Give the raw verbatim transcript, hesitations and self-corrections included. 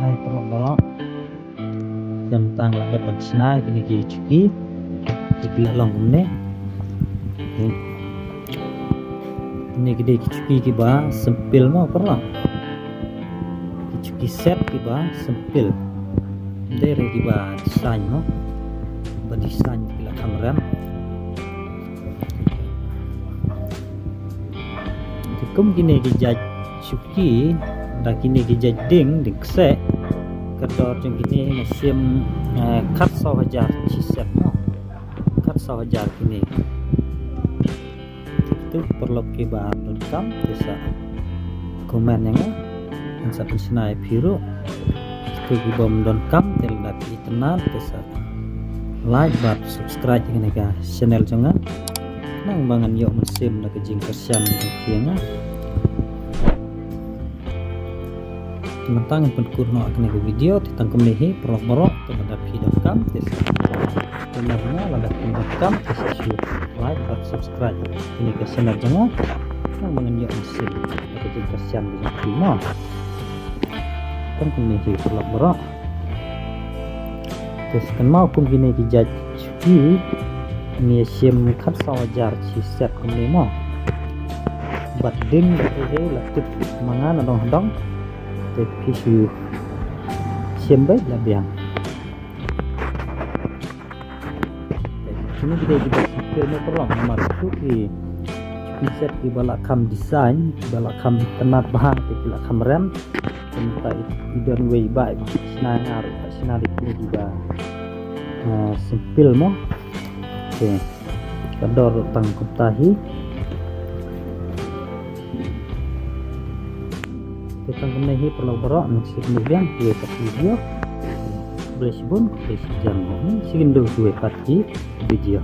Hai, paralok, paralok. Te mynta nga la dep ban shna kine ki chuki. Ki la long kumne. Kine ki dei ki chuki kiba simple mo, paralok. Ki chuki set kiba simple. Ym dei re kiba design mo. Ba design ki la kham rem. Te kum kine ki jait chuki, da kine ki jait dieng, dieng kseh, ka dor jong kine nga shim, eh, khatsaw hajar shi set mo. Khatsaw hajar kine. Te kito ki paralok kiba donkam te sa comment ïa nga. Ngan sa pynshna ïa phi ruh. Kito ki bym donkam te lada phi itynnad te sa like bad subscribe ïa kane ka channel jong nga. Khnang ba ngan ïoh mynsiem da ka jingkyrshan jong phi ïa nga. Te mynta ngan pynkut noh ïa kane ka video te tang kumne hi paralok baroh, te lada phi donkam te sa comment ïa nga, lada phi donkam te sa shu like bad subscribe ïa kane ka channel jong nga. Khnang ba ngan ïoh mynsiem da ka jingkyrshan ka jong phi mo. Tang kumne hi paralok baroh. Te sa kynmaw kum kine ki jait chuki ngi ïa shim khatsaw hajar shi set kumne mo. Bad dieng bad ei ei la tip ma nga na dong ha dong. Te phi shu shim beit la biang. Kine ki dei kiba simple mo paralok, namar kito ki chuki set kiba la kham design, kiba la kham itynnad bha, te ki la kham rem. Te mynta i don wei ba i shna nga ruh, i shna da kine kiba, ah, simple mo. Te ka dor ruh tang kumta hi. Te tang kumne hi paralok baroh, ngin sa ïakynduh biang ha kawei pat ki video. Khublei shibun, khublei shihajar nguh. Ngin sa ïakynduh ha kawei pat ki video.